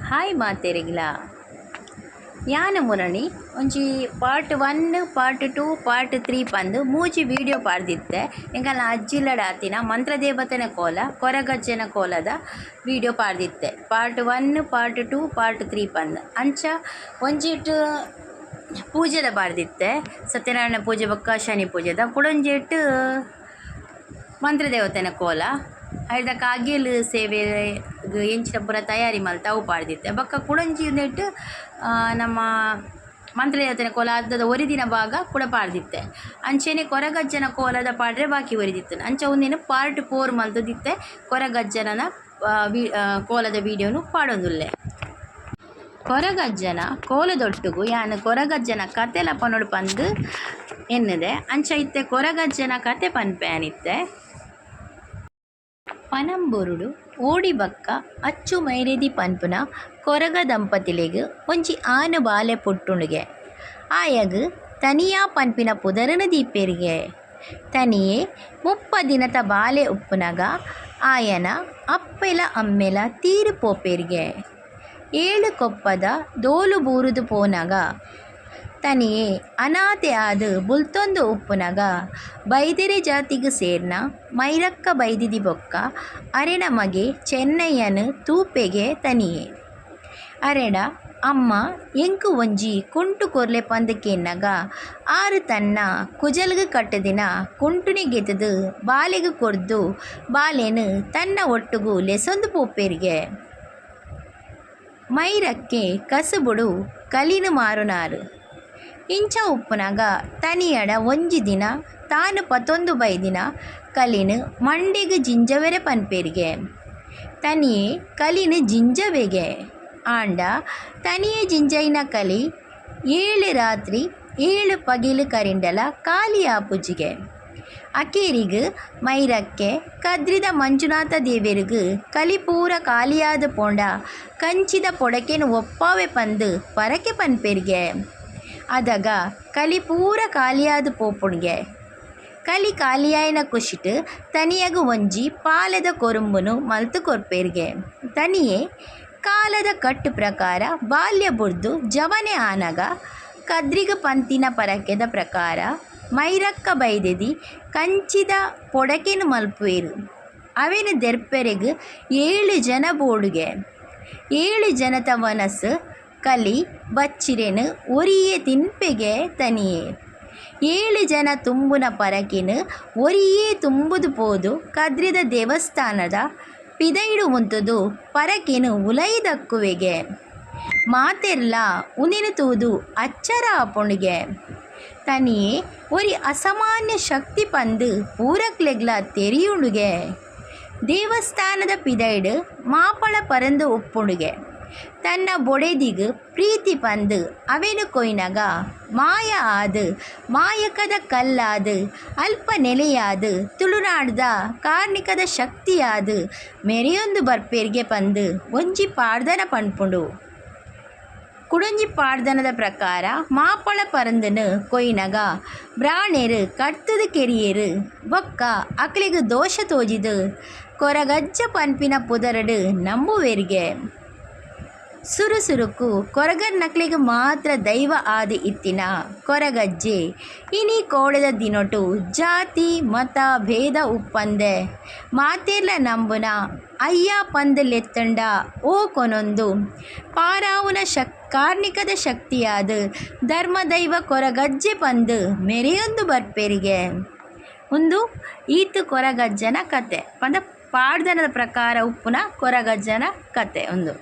Hi ಮಾತೆರೆಗ್ಲಾ. ಯಾನ್ ಮುರಣಿ ಒಂಜಿ part one, part two, part three ಪಂದ್ ಮೂಜಿ ವೀಡಿಯೋ ಪಾಡ್ದಿತ್ತೆ. ಎಂಕಲ್ನ ಅಜ್ಜಿಲ್ಲಡ್ ಆತಿನ ಮಂತ್ರದೇವತೆನ ಕೋಲ, ಕೊರಗಜ್ಜನ ಕೋಲದ video ಪಾಡ್ದಿತ್ತೆ. Part one, part two, part three ಪಂದ್. ಅಂಚ ಒಂಜಿಟ್ ಪೂಜೆದ ಪಾಡ್ದಿತ್ತೆ. ಸತ್ಯನಾರಾಯಣ ಪೂಜೆ ಬೊಕ್ಕ ಶನಿ ಪೂಜೆದ. ಕುಡೊಂಜೆಟ್ ಮಂತ್ರದೇವತೆನ ಕೋಲ. ಐಡ್ದಕ ಅಗೆಲ್ ಸೇವೆ ಎಂಚಿನ ಪೂರ ತಯಾರಿ ಮಲ್ತ್ ಅವು ಪಾಡ್ದಿತ್ತೆ. ಬೊಕ್ಕ ಕುಡೊಂಜಿ ಉಂದೆಟ್ ನಮ್ಮ ಮಂತ್ರದೇವತೆನ ಕೋಲ ಅರ್ಧದ ಒರಿದಿನ ಭಾಗ ಕುಡ ಪಾಡ್ದಿತ್ತೆ. ಅಂಚೆನೆ ಕೊರಗಜ್ಜನ ಕೋಲದ ಪಾಡ್ರೆ ಬಾಕಿ ಒರಿದಿತ್ತುಂಡು. ಅಂಚ ಉಂದೆನ್ ಪಾರ್ಟ್ ಫೋರ್ ಮಲ್ತುದಿತ್ತೆ. ಕೊರಗಜ್ಜನ ಕೋಲದ ವೀಡಿಯೋನು ಪಾಡೊಂದುಲ್ಲೆ. ಕೊರಗಜ್ಜನ ಕೋಲದೊಟ್ಟುಗು ಯಾನ್ ಕೊರಗಜ್ಜನ ಕತೆಲ ಪನೊಡು ಪಂದ್ ಎನ್ನುದೆ. ಅಂಚ ಇತ್ತೆ ಕೊರಗಜ್ಜನ ಕತೆ ಪನ್ಪೆ ಯಾನಿತ್ತೆ. ಪನಂಬೂರುಡು ಓಡಿ ಬೊಕ್ಕ ಅಚ್ಚು ಮೈರೆದಿ ಪನ್ಪುನ ಕೊರಗ ದಂಪತಿಲೆಗ್ ಒಂಜಿ ಆನ್ ಬಾಲೆ ಪುಟ್ಟುಂಡುಗೆ. ಆಯಗ್ ತನಿಯ ಪನ್ಪಿನ ಪುದರುನು ದೀಪೆರ್ಗೆ. ತನಿಯೆ 30 ದಿನತ ಬಾಲೆ ಉಪ್ಪುನಗ ಆಯನ ಅಪ್ಪೆಲ ಅಮ್ಮೆಲ ತೀರ್ ಪೋಪೆರ್ಗೆ. ಏಳ್ ಕೊಪ್ಪದ ದೋಲು ಬೂರುದು ಪೋನಗ ತನಿಯೆ ಅನಾಥೆ ಆದ್ ಬುಲ್ತೊಂದು ಉಪ್ಪುನಗ ಬೈದೆರೆ ಜಾತಿಗ್ ಸೇರ್ನ ಮೈರಕ್ಕ ಬೈದೆದಿ ಬೊಕ್ಕ ಅರೆನ ಮಗೆ ಚೆನ್ನಯ್ಯನ್ ತೂಪೆಗೆ ತನಿಯೆ. ಅರೆಡ ಅಮ್ಮ ಎಂಕ್ ಒಂಜಿ ಕುಂಟು ಕೊರ್ಲೆ ಪಂದ್ ಕೇನ್ನಗ ಆರ್ ತನ್ನ ಕುಜಲ್ಗ್ ಕಟ್ಟುದಿನ ಕುಂಟುನು ಗೆತುದು ಬಾಲೆಗ್ ಕೊರ್ದು ಬಾಲೆನ್ ತನ್ನ ಒಟ್ಟುಗು ಲೆಸೊಂದು ಪೋಪೆರ್ಗೆ. ಮೈರಕ್ಕೆ ಕಸುಬುಡು ಕಲಿನ್ ಮಾರುನಾರ್. ಇಂಚ ಉಪ್ಪುನಗ ತನಿಯಡ ಒಂಜಿ ದಿನ ತಾನ್ ಪತೊಂದು ಬೈದಿನ ಕಲಿನ್ ಮಂಡೆಗ್ ಜಿಂಜವೆರೆ ಪನ್ಪೆರ್ಗೆ. ತನಿಯೆ ಕಲಿನ್ ಜಿಂಜವೆಗೆ. ಆಂಡ ತನಿಯೆ ಜಿಂಜಾಯಿನ ಕಲಿ ಏಳ್ ರಾತ್ರಿ ಏಳ್ ಪಗೆಲ್ ಕರಿಂಡಲ ಕಾಲಿ ಆಪುಜಿಗೆ. ಅಕೇರಿಗ್ ಮೈರಕ್ಕೆ ಕದ್ರಿದ ಮಂಜುನಾಥ ದೇವೆರ್ಗ್ ಕಲಿ ಪೂರ ಕಾಲಿಯಾದ್ ಪೋಂಡ ಕಂಚಿದ ಪೊಡಕೆನ್ ಒಪ್ಪಾವೆ ಪಂದ್ ಪರಕೆ ಪನ್ಪೆರ್ಗೆ. ಅದಗ ಕಲಿ ಪೂರ ಕಾಲಿಯಾದ್ ಪೋಪುಂಡುಗೆ. ಕಲಿ ಕಾಲಿಯಾಯಿನ ಖುಷಿಟ್ ತನಿಯಗ್ ಒಂಜಿ ಪಾಲೆದ ಕೊರುಂಬುನು ಮಲ್ತ್ ಕೊರ್ಪೆರ್ಗೆ. ತನಿಯೆ ಕಾಲದ ಕಟ್ಟ್ ಪ್ರಕಾರ ಬಾಲ್ಯ ಬುಡ್ದು ಜವನೆ ಆನಗ ಕದ್ರಿಗ್ ಪಂತಿನ ಪರಕೆದ ಪ್ರಕಾರ ಮೈರಕ್ಕ ಬೈದೆದಿ ಕಂಚಿದ ಪೊಡಕೆನ್ ಮಲ್ಪುವೆರ್. ಅವೆನ್ ದೆರ್ಪೆರೆಗ್ ಏಳ್ ಜನ ಬೋಡುಗೆ. ಏಳ್ ಜನತ ವನಸ್, ಕಲಿ, ಬಚ್ಚಿರೆನ್ ಒರಿಯೆ ತಿನ್ಪೆಗೆ ತನಿಯೆ. ಏಳ್ ಜನ ತುಂಬುನ ಪರಕೆನ್ ಒರಿಯೇ ತುಂಬುದು ಪೋದು ಕದ್ರಿದ ದೇವಸ್ಥಾನದ ಪಿದಯಿಡ್ ಉಂತುದು ಪರಕೆನ್ ಉಲಯಿ ದಕ್ಕುವೆಗೆ. ಮಾತೆರ್ಲಾ ಉಂದೆನ್ ತೂದು ಅಚ್ಚರ ಆಪುಂಡುಗೆ. ತನಿಯೆ ಒರಿ ಅಸಾಮಾನ್ಯ ಶಕ್ತಿ ಪಂದ್ ಪೂರಕ್ಲೆಗ್ಲಾ ತೆರಿಯುಂಡುಗೆ. ದೇವಸ್ಥಾನದ ಪಿದಯಿಡ್ ಮಾಪಳ ಪರಂದ್ ಉಪ್ಪುಂಡುಗೆ. ತನ್ನ ಬೊಡೆದಿಗ್ ಪ್ರೀತಿ ಪಂದ್ ಅವೆನ್ ಕೊಯಿನಗ ಮಾಯ ಆದ್ ಮಾಯಕದ ಕಲ್ಲಾದ್ ಅಲ್ಪ ನೆಲೆಯಾದ್ ತುಳುನಾಡ್ದ ಕಾರ್ನಿಕದ ಶಕ್ತಿಯಾದ್ ಮೆರೆಯೊಂದು ಬರ್ಪೆರ್ಗೆ ಪಂದ್ ಒಂಜಿ ಪಾಡ್ದನ ಪನ್ಪುಂಡು. ಕುಡೊಂಜಿ ಪಾಡ್ದನದ ಪ್ರಕಾರ ಮಾಪಳ ಪರಂದನ್ ಕೊಯಿನಗ ಬ್ರಾಣೆರ್ ಕಡ್ತುದು ಕೆರಿಯೆರ್. ಬೊಕ್ಕ ಅಕ್ಲೆಗ್ ದೋಷ ತೋಜಿದ್ ಕೊರಗಜ್ಜ ಪನ್ಪಿನ ಪುದರುಡು ನಂಬುವೆರ್ಗೆ. ಸುರು ಸುರುಕು ಕೊರಗರ್ನಕ್ಲೆಗ್ ಮಾತ್ರ ದೈವ ಆದ್ ಇತ್ತಿನ ಕೊರಗಜ್ಜೆ ಇನಿ ಕೋಡೆದ ದಿನೊಟು ಜಾತಿ, ಮತ, ಭೇದ ಉಪ್ಪಂದೆ ಮಾತೆರ್ಲ ನಂಬುನ ಅಯ್ಯ ಪಂದ್ ಲೆತ್ತುಂಡ ಓ ಕೊನೊಂದು ಪಾರಾವುನ ಕಾರ್ನಿಕದ ಶಕ್ತಿಯಾದ್ ಧರ್ಮದೈವ ಕೊರಗಜ್ಜೆ ಪಂದ್ ಮೆರೆಯೊಂದು ಬರ್ಪೆರ್ಗೆ. ಉಂದು ಈತ್ ಕೊರಗಜ್ಜನ ಕತೆ ಪಂಡ ಪಾಡ್ದನದ ಪ್ರಕಾರ ಉಪ್ಪುನ ಕೊರಗಜ್ಜನ ಕತೆ ಉಂದು.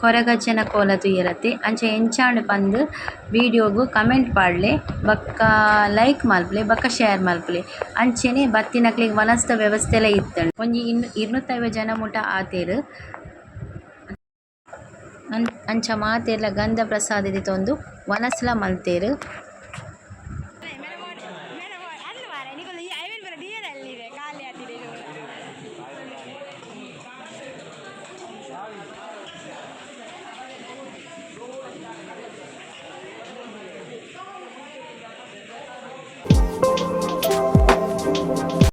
ಕೊರಗಜ್ಜನ ಕೋಲ ತೂಯೆರತೆ. ಅಂಚ ಎಂಚಾಂಡ್ ಪಂದ್ ವಿಡಿಯೋಗು ಕಮೆಂಟ್ ಪಾಡ್ಲೆ ಬೊಕ್ಕ ಲೈಕ್ ಮಲ್ಪುಲೆ ಬೊಕ್ಕ ಶೇರ್ ಮಲ್ಪುಲೆ. ಅಂಚನೆ ಬತ್ತಿನಕ್ಲೆಗ್ ವನಸ್ದ ವ್ಯವಸ್ಥೆಲ ಇತ್ತ್ಂಡ್. ಒಂಜಿ 250 ಜನ ಮುಟ ಆತೆರ್. ಅಂಚ ಮಾತೆರ್ಲ ಗಂಧ ಪ್ರಸಾದ ದೆತೊಂದು ವನಸ್ಲ ಮಲ್ತೆರ್.